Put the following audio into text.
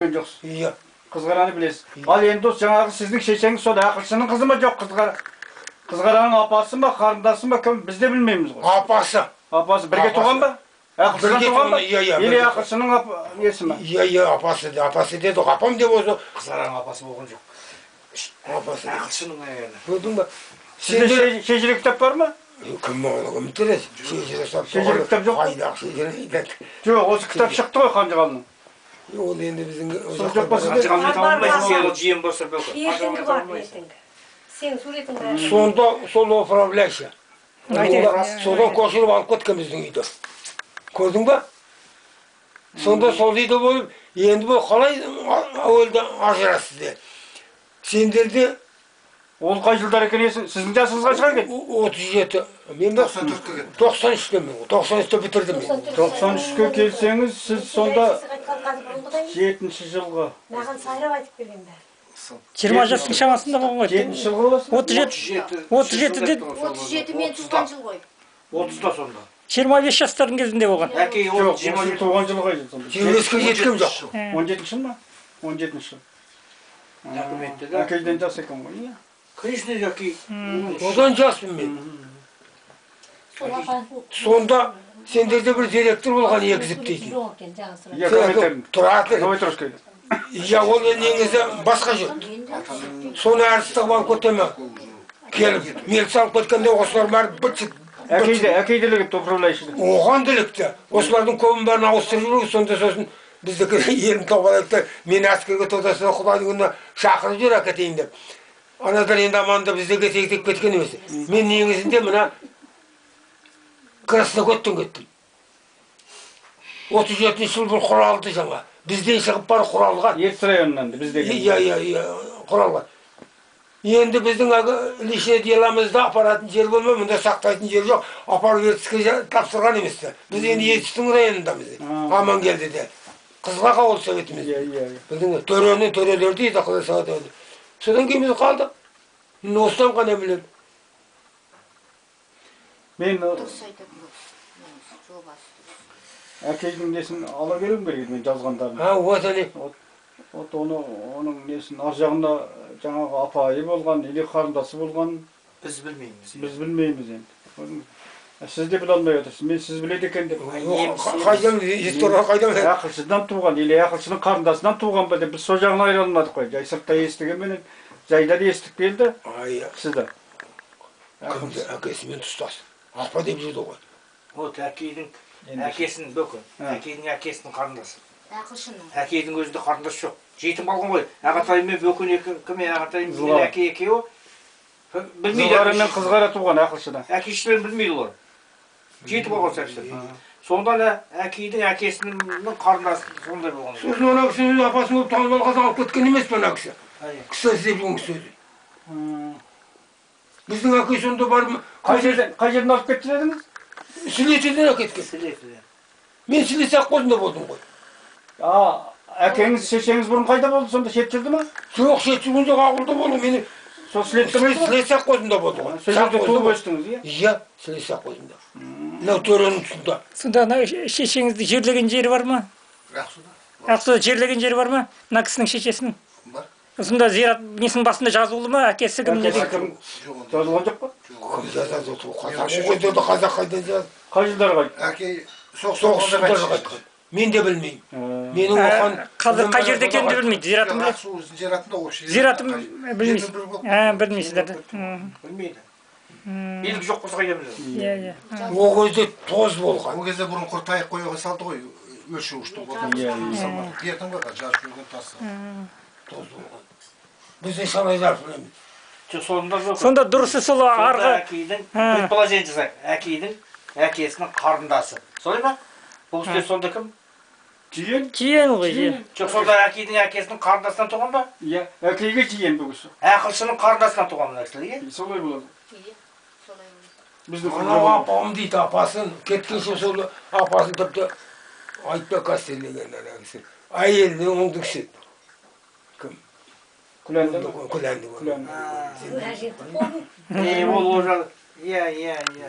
Жоқсыз. Иә. Қызғараны білесіз. Ал енді осы жаңағы сіздің шешеңіз сол ақылшының қызы ма, жоқ, Қызғара? Қызғараның апасы ма, қарындасы ма, кім? Біз де білмейміз ғой. Апасы. Апасы бірге Апасы. Туған ба? Ақылшыдан Бірге туған ба? туған, иә, Или бірге. ақылшының несі ма? Иә, апасы, апасы деді ғой. Апам деп осы. Қызғараның апасы болған жоқ. Апасы. Ақылшының әйелі. Көрдің ба? Сізде Сендер шежіре кітап бар ма? Кім оны кім біледі? Шежіре сап. Шежіре кітап жоқ па? Қайдағы шежіре айтады? Жоқ, осы кітап шықты ғой Қанжығалының. Ол енді біздің Сол жоқ па сізде? Қанжығалымен таба Бар, алмайсың, бар, сен бар. ол жиен болса бөкі. Ертеңгі бар, ертеңгі. Сенің суретің бар. Сонда сол управляющий. Содан көшіріп алып кеткен біздің үйді. Көрдің ба? Сонда сол үйде болып, енді бұл қалай әуелде ажырасты де. Сендерде Ол қай жылдар екен есің? Сіздің жасыңыз қанша екен? 37. Мен бе? 93-те мен. 93-те бітірдім мен. 93-ке келсеңіз, сіз сонда жетінші жылғы. Маған сайрап айтып берген бәрі. 20 жастың шамасында болған ғой. Жетінші жылғы боласыз? 37, 37-де. 37 мен туған жыл ғой. 30-да сонда. 25 жастардың кезінде болған. Әкей ол Жоқ, 27 сіз туған жылы қай жыл сонда? 25-ке жеткем жоқ. 17 жыл ма? 17 жыл. Документте да. Әкейден жас екен ғой, иә. Конечно, әкей. Одан жаспын мен. Сол апасының Сонда сендерде бір директор болған Егізіп дейтін. Жоқ екен, жаңа сұрақ. Иә, комментарий. Тұрады. Новойтровскийде. Иә, ол негізі басқа жұрт. Соны әртісті қылып алып кете ме? Келіп, милиция алып кеткенде осылар бәрі быт-шыт. Әкейде, әкейде ілігіпті управляющийде. Оған да ілікті. Осылардың көбін бәрін ауыстырып жіберген. Сонда сосын біздікі елім тауып алады да, мені әскерге тотасына Құдайдың күні шақырып жүр әкетейін деп. Анадан енді аманда бізде кетейік деп кеткен емес. Мен негізінде мына Краснокөттен кеттім. 37 жыл бұл құралды жаңа. Бізден шығып бар құралған. Ертіс районынан біздегі. Иә, құралған. Енді біздің әлгі личный деламызда апаратын жер болмай, мұнда сақтайтын жер жоқ. Апарып Ертіске тапсырған емес те. Біз енді Ертістің районындамыз. Амангелдіде. Қызғақ ауыл советіміз. Иә. Білдің бе? Төрені төрелер дейді, Құдай сағат. Содан кейін біз қалдық. Мен осыдан ғана білемін. Мен Дұрыс айтады бұл. Жобасы дұрыс. Әкейдің несін ала келуім керек еді мен жазғандарын. Ha, вот әне. Вот оны, оның несін ар жағында жаңағы апайы болған, или қарындасы болған Біз білмейміз. Біз білмейміз енді. Көрдіңіз бе? Сіз де біле алмай отырсыз. Мен сіз біледі екен деп. Қайдан естіген, қайдан? Ақылшыдан туған, или ақылшының қарындасынан туған ба деп біз сол жағын айыра алмадық қой. Жай сыртта естігенменен жайда да естіп келді Ай, сізді. кімді әкесімен тұстас. Апа деп жүрді ғой. Вот әкейдің Енді. әкесінің бөкі. Ha. Әкейдің әкесінің қарындасы. Ақылшының. Әкейдің өзінде қарындас жоқ. Жетім қалған ғой. Ағатай мен бөкен екі, кім ағатай мен Зылғара. әке екеуі білмейді. Зылғара мен Қызғара туған ақылшыдан. Әке шешелерін білмейді олар. Жетім қалған совсем. Сонда да әкейдің әкесінің қарындасы сондай болған. Сосын ана кісі өз апасын болып танып алған соң алып кеткен емес пе ана кісі? Әй. Кісі іздеп жүрген кісі өзі. Біздің әке сонда барып Қай жерден алып кетті дедіңіз? Сілетіден әкеткен. Сілетіден. Мен Сілет совхозында болдым ғой. А, әкеңіз, шешеңіз бұрын қайда болды сонда, шет жүрді ма? Жоқ, шет жүрген жоқ, ауылда болдым. Мен Сол Сілетте ме? Сілет совхозында болды ғой. Сол жерде Совхозда туып болды. өстіңіз, иә? Иә, Сілет совхозында. Мынау төренің тұсында. Сонда ана шешеңізді жерлеген жері бар ма? Ақсуда. Ақсуда жерлеген жері бар ма? Мына кісінің шешесінің. Бар. Сонда зират несінің басында жазулы ма? Әкесі кім не Әкесі деген? кім? Жоқ, онда. Жазылған жоқ па? Кім жазады ол? Қазақ ол кездерде қазақ қайдан жазады? Қай жылдары қайтты? Әкей соғыс Соғыс болғанда жылдары қайтты. қайтқан. Мен де білмеймін. Менің Ә, оқан Қазір қай жерде екенін де білмейді. Зиратын Жоқ, біледі. Ақсу зиратында общий. Зиратын Қай- білмейсіз. жердің бірі болып Ә, білмейсіздер. М, Білмейді. Билік жоқ болса қайдан біледі? Иә, иә. Ол кезде тоз болған. Ол кезде бұрын құр таяқ қоюға салды ғой, өлшеу үшін болды. Иә, иә. Ертең ғой, жазып жүрген тасы. Тоз болған. Біз де шалай жарып. Жоқ, сонда бөкі. Сонда дұрысы сол Сонда арғы әкейдің Ha. предположение жасайық. Әкейдің әкесінің қарындасы. Солай ма? Бұл кісілер сонда кім? Жиен? Жиен ғой, жиен. Жоқ, сонда әкейдің әкесінің қарындасынан туған ба? Иә, әкейге жиен бұл кісі. Ақылшының қарындасынан туған мына кісілер, иә? Солай болады. Иә, солай болады. Біздің Анау апам дейді, апасын кеткенше сол апасын тіпті айтпа кастерлеген ана кісі. Әйелінің оңды кісі. Кім? Күләнді ме? Күләнді. Күләнді. Әжетті болдың. Е, ол ол жағы. Иә, иә, иә.